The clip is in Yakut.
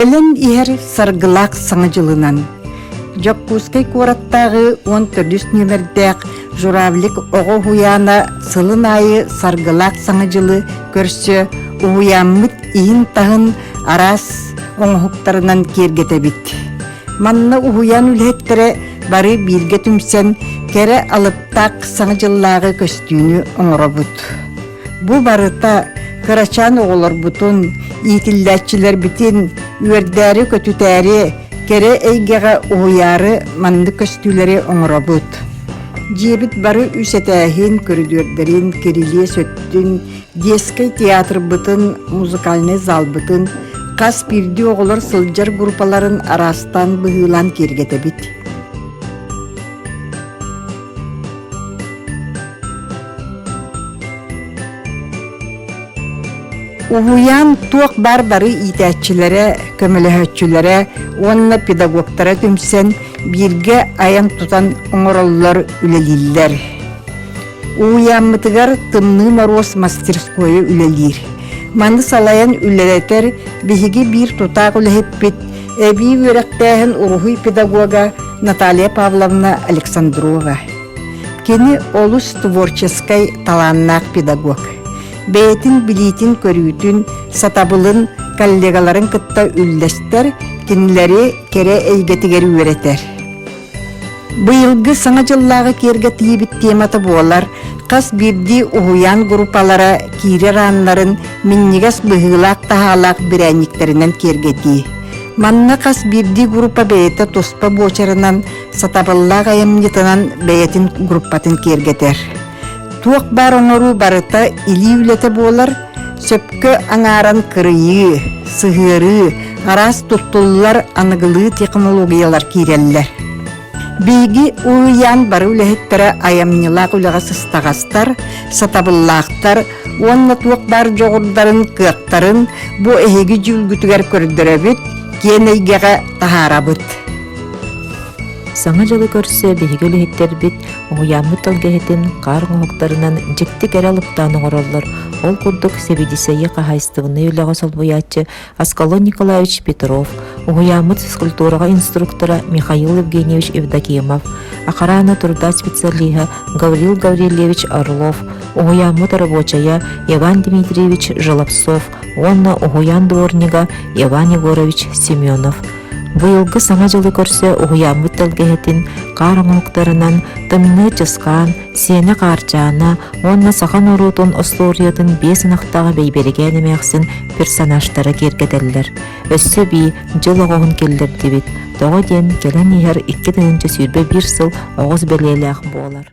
Кэлэн иһэр саргылаах Саҥа дьылынан Дьокуускай куораттааҕы 14 нүөмэрдээх Журавлик оҕо уһуйаана сылын аайы саргылаах Саҥа дьылы көрсө уһуйааммыт иһин-таһын араас оҥоһуктарынан киэргэтэбит. Манна уһуйаан үлэһиттэрэ бары бииргэ түмсэн кэрэ алыптаах Саҥа дьыллааҕы көстүүнү оҥоробут. Бу барыта кырачаан оҕолорбутун, иитиллээччилэрбитин үөрдээри-көтүтээри, кэрэ эйгэҕэ уһуйаары маннык көстүүлэри оҥоробут. Дьиэбит бары үс этээһин, көрүдүөрдэрин, кирилиэс өттүн, детскэй театрбытын, музыкальнай залбытын, хас биирдии оҕолор сылдьар группаларын араастаан быһыылаан киэргэтэбит. Уһуйаан туох баар бары иитээччилэрэ, көмөлөһөөччүлэрэ уонна педагогтара түмсэн бииргэ айан-тутан оҥороллор, үлэлииллэр. Уһуйааммытыгар Тымныы Моруос мастерскойа үлэлиир. Маны салайан үлэлэтэр биһиги биир тутаах үлэһиппит, эбии үөрэхтээһин уруһуй педагога Наталья Павловна Александрова. Кини олус творческай талааннаах педагог. Бэйэтин билиитин-көрүүтүн, сатабылын коллегаларын кытта үллэстэр, кинилэри кэрэ эйгэтигэр үөрэтэр. Быйылгы Саҥа дьыллааҕы киэргэтиибит темата буолар хас биирдии уһуйаан группалара киирэр ааннарын минньигэс быһыылаах-таһаалаах бирээнньиктэринэн киэргэтии. Манна хас биирдии группа бэйэтэ туспа буочарынан сатабыллаах айымньытынан бэйэтин группатын киэргэтэр. Туох баар оҥоруу барыта илии үлэтэ буолар, сөпкө аҥааран кырыйыы, сыһыарыы, араас туттуллар аныгылыы технологиялар киирэллэр. Биһиги уһуйаан бары үлэһиттэрэ айамньылаах үлэҕэ сыстаҕастар, сатабыллаахтар уонна туох баар дьоҕурдарын, кыахтарын бу эһиги дьүүлгүтүгэр көрдөрөбүт, киэн эйгэҕэ таһаарабыт. Саҥа дьылы көрсө биһиги үлэһиттэрбит уһуйааммыт тэлгэһэтин хаар оҥоһуктарынан дьикти кэрэ алыптаан оҥороллор. Ол курдук сэбиэдиссэйи хаһаайыстыбаннай үлэҕэ солбуйааччы Аскалон Николаевич Петров, уһуйааммыт физкультураҕа инструктора Михаил Евгеньевич Евдокимов, охрана труда специалиһа Гаврил Гаврильевич Орлов, уһуйааммыт рабочайа Иван Дмитриевич Желобцов уонна уһуйаан дворнига Иван Егорович Семенов. Быйылгы Саҥа дьылы көрсө уһуйааммыт тэлгэһэтин хаар оҥоһуктарынан Тымныы Чысхаан, Сиэнэ Хаарчаана уонна саха норуотун остуоруйатын биэс ынахтаах Бэйбэрикээн эмээхсин персонажтара киэргэтэллэр. Өссө эбии дьыл оҕоһун киллэрдибит. Тоҕо диэн кэлэн иһэр 2021 сыл оҕус бэлиэлээх буолар.